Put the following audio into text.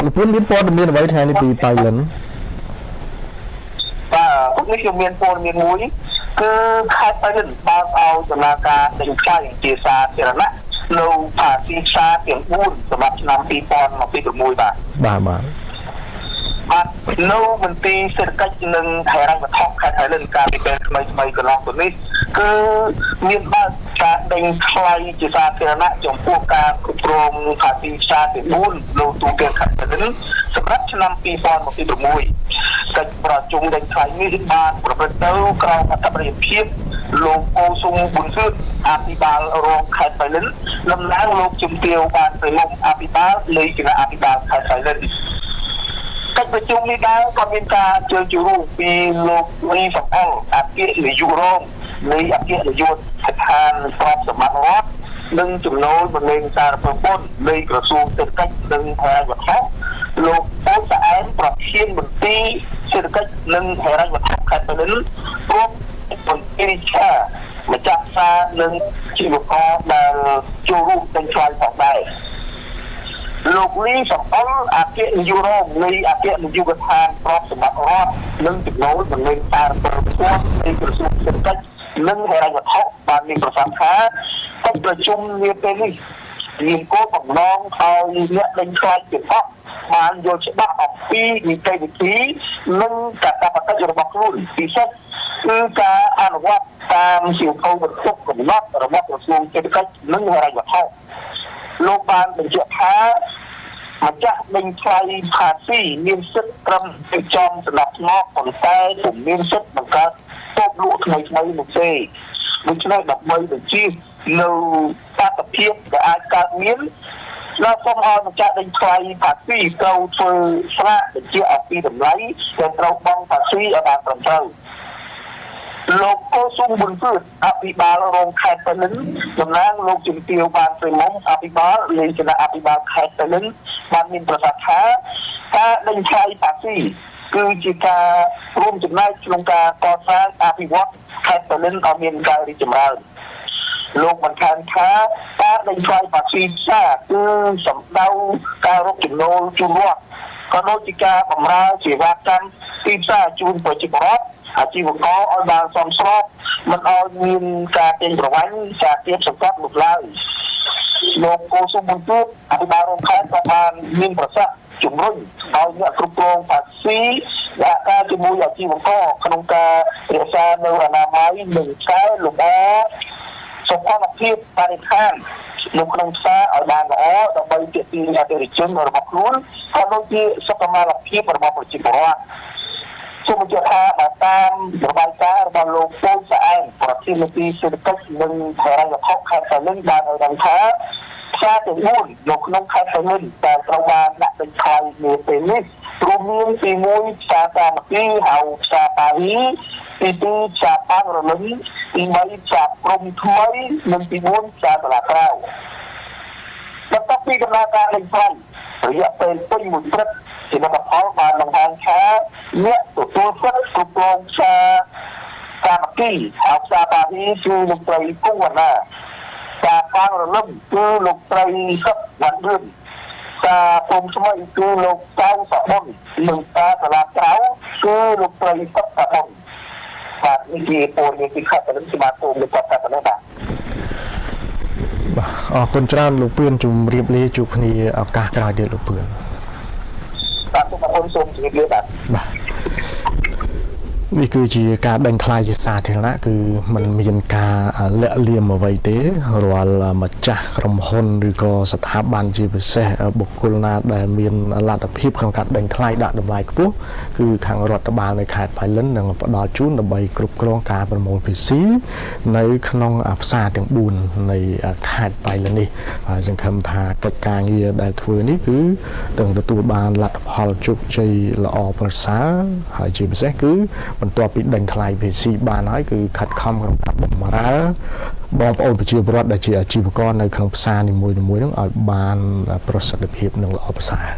លោកពឿនមានព័ត៌មានអ្វីថ្ងៃនេះពីប៉ៃលិន បាទពុកនេះខ្ញុំមានព័ត៌មានមួយគឺខេត្តប៉ៃលិនបើកឲ្យដំណើរការដេញថ្លៃជាសាធារណៈនៅផាស៊ីផ្សារទាំង4សម្រាប់ឆ្នាំ2026បាទ បាទបាទ បាទនៅមន្ទីរសេដ្ឋកិច្ចនិងហិរញ្ញវត្ថុខេត្តប៉ៃលិនកាលពីពេលថ្មីថ្មីកន្លងទៅនេះគឺមានបើកការដេញថ្លៃជាសាធារណៈចំពោះការគ្រប់គ្រងផាស៊ីផ្សារទាំង4នៅទូទាំងខេត្តប៉ៃលិនសម្រាប់ឆ្នាំ2026កិច្ចប្រជុំដេញថ្លៃនេះបានប្រព្រឹត្តទៅក្រោមអធិបតីភាពលោកកូសុងប៊ុនសឿតអភិបាលរងខេត្តប៉ៃលិនតំណាងលោកជំទាវបានប្រមុខអភិបាលនៃគណៈអភិបាលខេត្តប៉ៃលិនកិច្ចប្រជុំនេះដែរក៏មានការជើញចូលរួមពីលោកលីសំអល់អគ្គនាយករងនៃអគ្គនាយកស្ថានទ្រព្យសម្បត្តិរដ្ឋនិងចំណូលបណ្ដេញសារពើពន្ធនៃក្រសួងសេដ្ឋកិច្ចនិងហិរញ្ញវត្ថុលោកពូស្អែមប្រធានមន្ទីរសេដ្ឋកិច្ចនិងហិរញ្ញវត្ថុខេត្តប៉ៃលិនព្រមមន្ត្រីឆាម្ចាស់ផ្សារនិងជីវករដែលចូលរួមទាំងឆ្លើយផងដែរលោកលីសំអល់អគ្គនាយករងនៃអគ្គនាយកដ្ឋានទ្រព្យសម្បត្តិរដ្ឋនិងចំណូលបណ្ដេញសារពើពន្ធនៃក្រសួងសេដ្ឋកិច្ចនិងហិរញ្ញវត្ថុបានមានប្រសាសន៍ថាកិច្ចប្រជុំនាពេលនេះមានគោលបំណងឲ្យអ្នកដេញថ្លៃទាំងអស់បានយល់ច្បាស់អំពីនីតិវិធីនិងកាតព្វកិច្ចរបស់ខ្លួនពិសេសគឺការអនុវត្តតាមសៀវភៅបន្ទុកកំណត់របស់ក្រសួងសេដ្ឋកិច្ចនិងហិរញ្ញវត្ថុលោកបានបញ្ជាក់ថាម្ចាស់ដេញថ្លៃផាស៊ីមានសិទ្ធិត្រឹមទៅចំសម្រាប់ធ្នាប់ប៉ុន្តែពុំមានសិទ្ធិបង្កើតតូបលក់ថ្មីថ្មីនោះទេដូច្នេះដើម្បីបញ្ជានៅបាតុភាពដែលអាចកើតមានเราសូមឲ្យម្ចាស់ដេញថ្លៃផាស៊ីត្រូវធ្វើស្លាកបញ្ជាក់អំពីតម្លៃដែលត្រូវបង់ផាស៊ីឲ្យបានត្រឹមត្រូវលោកកូសុងប៊ុនពឿតអភិបាលរងខេត្តប៉ៃលិនតំណាងលោកជំទាវបានព្រមុំអភិបាលនៃគណៈអភិបាលខេត្តប៉ៃលិនបានមានប្រសាសន៍ថាការដេញថ្លៃផាស៊ីគឺជាការរួមចំណែកក្នុងការកសាងអភិវឌ្ឍខេត្តប៉ៃលិនឲ្យមានការរីកចម្រើនលោកបន្ថែមថាការដេញថ្លៃផាស៊ីផ្សារគឺសំដៅការរកចំណូលជូនរដ្ឋក៏ដូចជាការបម្រើសេវាកម្មទីផ្សារជូនប្រជាពលរដ្ឋអាជីវករឲ្យបានសមស្របមិនឲ្យមានការទាញប្រវាញ់ការទៀបសង្កត់នោះឡើយលោកកូសុប៊ុនទូតអភិបាលរងខេត្តក៏បានមានប្រសាសន៍ជំរុញឲ្យអ្នកគ្រប់គ្រងផាស៊ីសហការជាមួយអាជីវករក្នុងការរក្សានៅអនាម័យនិងកែលម្អសុខភាពបរិស្ថាននៅក្នុងផ្សារឲ្យបានល្អដើម្បីទាក់ទាញអតិថិជនរបស់ខ្លួនក៏ដូចជាសុខុមាលភាពរបស់ប្រជាពលរដ្ឋសូមបញ្ជាក់ថាបើតាមរបាយការណ៍របស់លោកពូស្អែមប្រធានមន្ទីរសេដ្ឋកិច្ចនិងហិរញ្ញវត្ថុខេត្តប៉ៃលិនបានឲ្យដឹងថាផ្សារទាំង4នៅក្នុងខេត្តប៉ៃលិនដែលត្រូវបានដាក់ដេញថ្លៃនាពេលនេះរួមមានទី1ផ្សារសាមគ្គីហៅផ្សារប៉ារីទី2ផ្សារប៉ាងរលឹងទី3ផ្សារព្រំថ្មីនិងទី4ផ្សារសាលាក្រៅបន្ទាប់ពីដំណើរការដេញថ្លៃរយៈពេលពេញមួយព្រឹកជាលទ្ធផលបានបង្ហាញថាអ្នកទទួលសិទ្ធិគ្រប់គ្រងផ្សារសាមគ្គីហៅផ្សារប៉ារីគឺលោកស្រីគង់វណ្ណាផ្សារប៉ាងរលឹមគឺលោកស្រីសឹកវ៉ាន់រឿនផ្សារព្រំថ្មីគឺលោកកៅសបុននិងផ្សារសាលាក្រៅគឺលោកស្រីសឹកសបុនបាទនេះជាព័ត៌មានពីខេត្តប៉ៃលិនសម្រាប់ទូលោកគាត់តែប៉ុណ្ណេះបាទ បាទអរគុណច្រើនលោកពឿនជំរាបលាជួបគ្នាឱកាសក្រោយទៀតលោកពឿន បាទសូមអរគុណសូមជម្រាបលាបាទ បាទនេះគឺជាការដេញថ្លៃជាសាធារណៈគឺมันមានការលាក់លៀមអ្វីទេរាល់ម្ចាស់ក្រុមហ៊ុនឬក៏ស្ថាប័នជាពិសេសបុគ្គលណាដែលមានលទ្ធភាពក្នុងការដេញថ្លៃដាក់តម្លៃខ្ពស់គឺខាងរដ្ឋបាលនៅខេត្តប៉ៃលិននឹងផ្ដល់ជូនដើម្បីគ្រប់គ្រងការប្រមូលភាស៊ីនៅក្នុងផ្សារទាំង4នៃខេត្តប៉ៃលិននេះហើយសង្ឃឹមថាកិច្ចការងារដែលធ្វើនេះគឺនឹងទទួលបានលទ្ធផលជោគជ័យល្អប្រសើរហើយជាពិសេសគឺបន្ទាប់ពីដេញថ្លៃភាស៊ីបានហើយគឺខិតខំក្នុងការបម្រើបងប្អូនប្រជាពលរដ្ឋដែលជាអាជីវករនៅក្នុងផ្សារនីមួយៗហ្នឹងឲ្យបានប្រសិទ្ធភាពនិងល្អប្រសើរ។